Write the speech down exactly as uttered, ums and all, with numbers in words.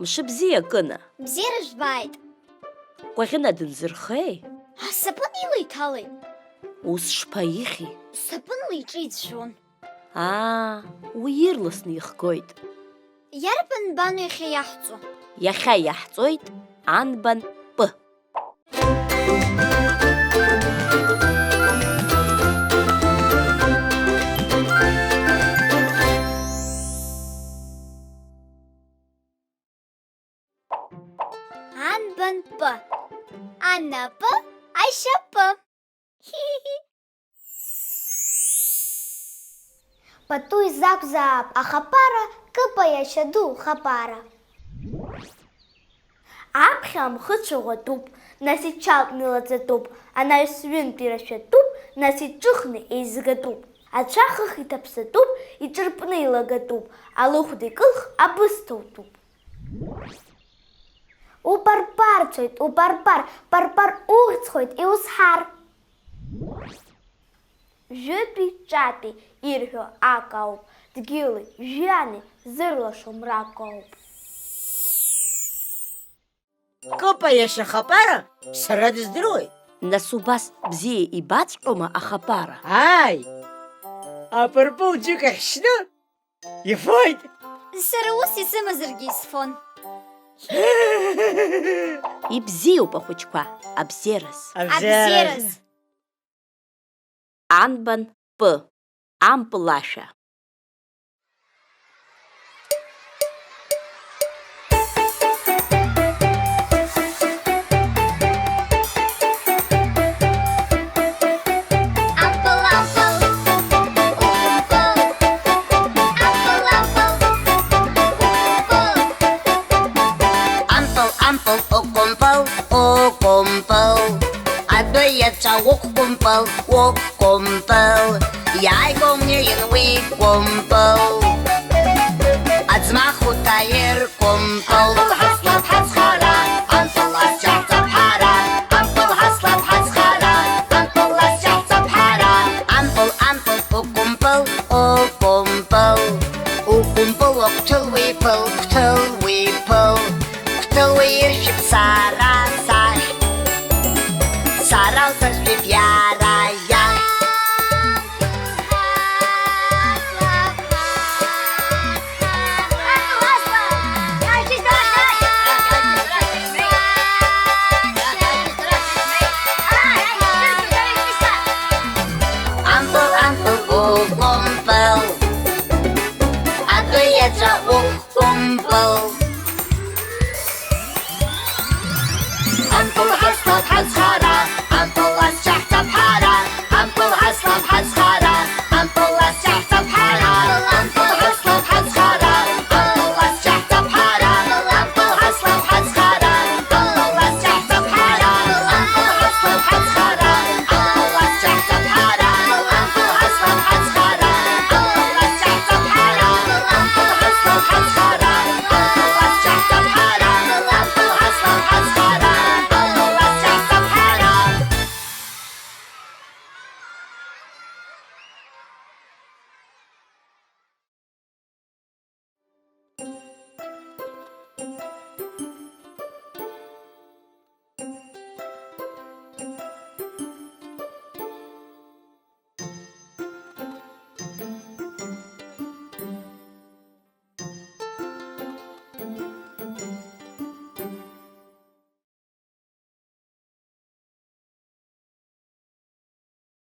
Мшыбзиа, Кына! Бзиара жәбааит! Кәаӷьына дынзырхеи? Асапын ила иҭалеит. Ус шԥаихьи? Сапынла иҿы иӡәӡәон. Аа, уи ирласны ихгоит. Иарбан нбану иахьа иаҳҵо? Иахьа иаҳҵоит анбан П. Анбан П. Анапы, ашьапы. Пату изакәзаап ахапара, Кыпа иашьа ду хапара. Аԥхьа амхы цәаӷәатәуп, нас иҽалтны илаҵатәуп, анаҩс ҩынтә ирашәатәуп, нас иҿыхны еизгатәуп. Ацәа хыхь иҭаԥсатәуп, иҿырпны илагатәуп, алыхәда икылх абысҭа утәуп. Упарпарцәоит, упарпар, парпар ухьӡхоит, иузҳар. Жәытәи ҿатәи ирҳәо акы ауп, дгьыли жәҩани зырлашо мрак ауп. Кыпа иашьа хапара сара дыздыруеит. Нас убас бзиа ибаҵәҟьома ахапара? Ааи, апырпыл џьыка хьшьны ифоит. Сара ус исымазаргьы исфон. Ибзиоуп ахәыҷқәа, абзиараз. Абзиараз. Анбан П. Ампыл ашәа. Ампыл, ампыл, укәымпыл. Ампыл, ампыл, укәымпыл. Ампыл, ампыл, укәымпыл, укәымпыл. Адәы иаҵәа уқәкәымпыл, уқәкәымпыл. Иааигәоу мнеин уи кәымпыл. Аӡмах уҭаир кәымпыл. Ампыл ҳаслап ҳацхара, ампыл асчаҳҵап ҳара. Ампыл ҳаслап ҳацхара, ампыл асчаҳҵап ҳара. Ампыл, ампыл, укәымпыл, укәымпыл. Укәымпыл уа қәҭыл уиԥыл, қәҭыл уиԥыл. Қәҭыл уаиршәыԥсаа